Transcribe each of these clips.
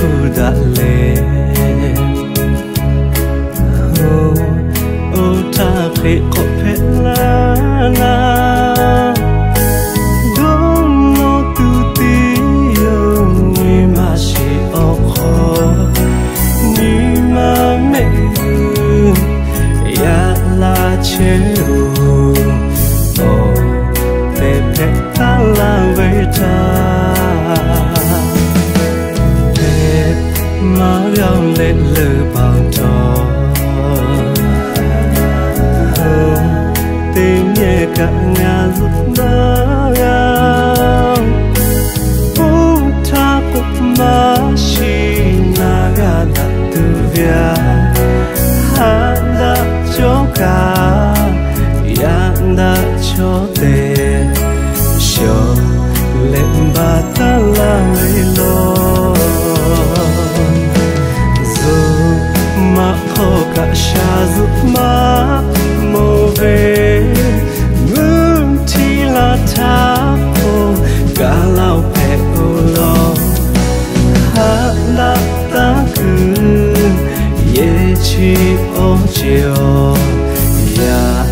daꞈ leh, oˇ htaˇ hk'e k'awꞈ hpehꞈ laˇ na. Dawˇ nawˇ tuˬ te yoˬ, nyi ma shiˍ awˬ hk'aw, nyi ma mehˆ g'uiˬ yaꞈ la chehˇ-oˬ, awˬ tehˬ hpehꞈ taˍ laˇ ve htaˇ, hpehꞈ maˇ g'a leh leuˬ paˍ htawˇ, teˇ nyi kaꞈ ngaˬ zuhꞈ maˇ g'a. Oˇ htaˇ k'oˆ maˇ shiˍ, na g'a daꞈ tuˬ ve aꞈ, haꞈ daꞈ cawˇ kaꞈ, yaꞈ daꞈ chaw tehꞈ shawˍ leh baˬ taˍ laˇ ve lawˬ. Zuhꞈ maꞈ hk'aw kaꞈ sha zuhꞈ maꞈ mawˬ ve, mvuhˇ htiˇ la htaˇ k'o, gaˬ la-oˬ hpehꞈ-oˬ lawˬ. Haꞈ daꞈ taˇ kuiˬ yehˬ chi awˬ ceˬ-oˬ, yaꞈ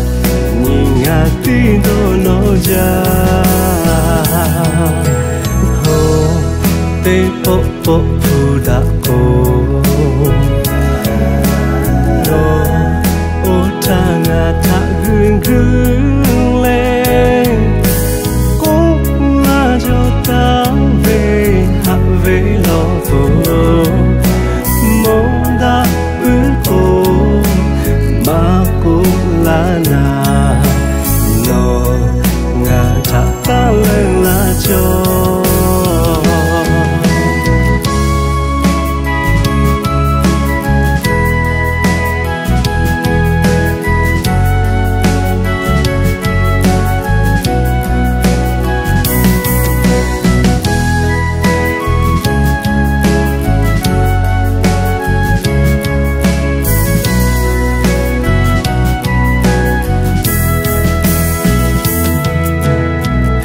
nyi ngaˬ tiˉ dawˇ nawˇ jaˇ. Hawˬ teˇ pawˆ pawˆ hpu daꞈ k'o, nawˬ oˇ htaˇ ngaˬ htaꞈ g'uiˇ g'uiˇ leh, k'oˆ maˇ jaw taˍ ve haꞈ ve lawˬ peuˬ. Mawˇ daꞈ puiˉ k'o, maˇ k'oˆ laˇ naˍ, nawˬ ngaˬ htaꞈ taˇ leuˆ laˇ cawˇ.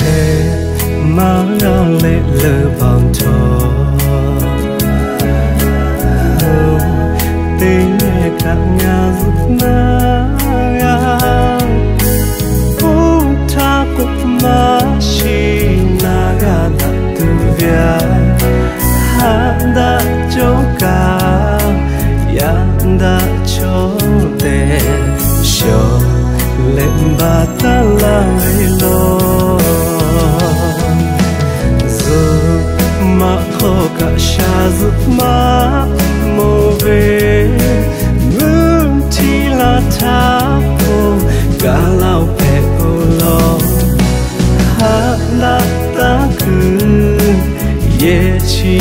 Hpehꞈ maˇ g'a leh leuˬ paˍ htawˇ, teˇ nyi kaꞈ ngaˬ zuhꞈ maˇ g'a. Oˇ htaˇ k'oˆ maˇ shiˍ, na g'a daꞈ tuˬ ve aꞈ, haꞈ daꞈ cawˇ kaꞈ, yaꞈ daꞈ chaw tehꞈ shawˍ leh baˬ taˍ laˇ ve lawˬ. Zuhꞈ maꞈ hk'aw kaꞈ sha zuhꞈ maꞈ mawˬ ve, mvuhˇ htiˇ la htaˇ k'o, gaˬ la-oˬ hpehꞈ-oˬ lawˬ. Haꞈ daꞈ taˇ kuiˬ yehˬ chi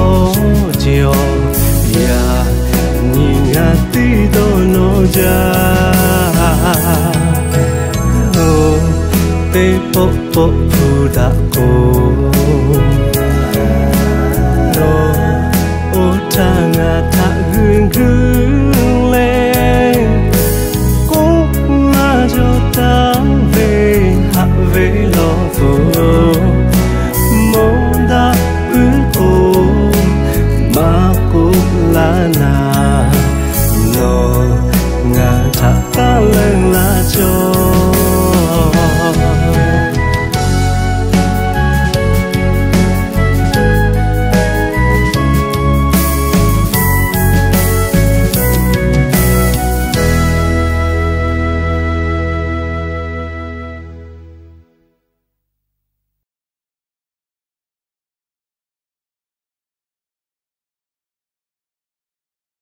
awˬ ceˬ-oˬ, yaꞈ nyi ngaˬ tiˉ dawˇ nawˇ jaˇ. Oˇ teˇ pawˆ pawˆ hpu daꞈ k'o,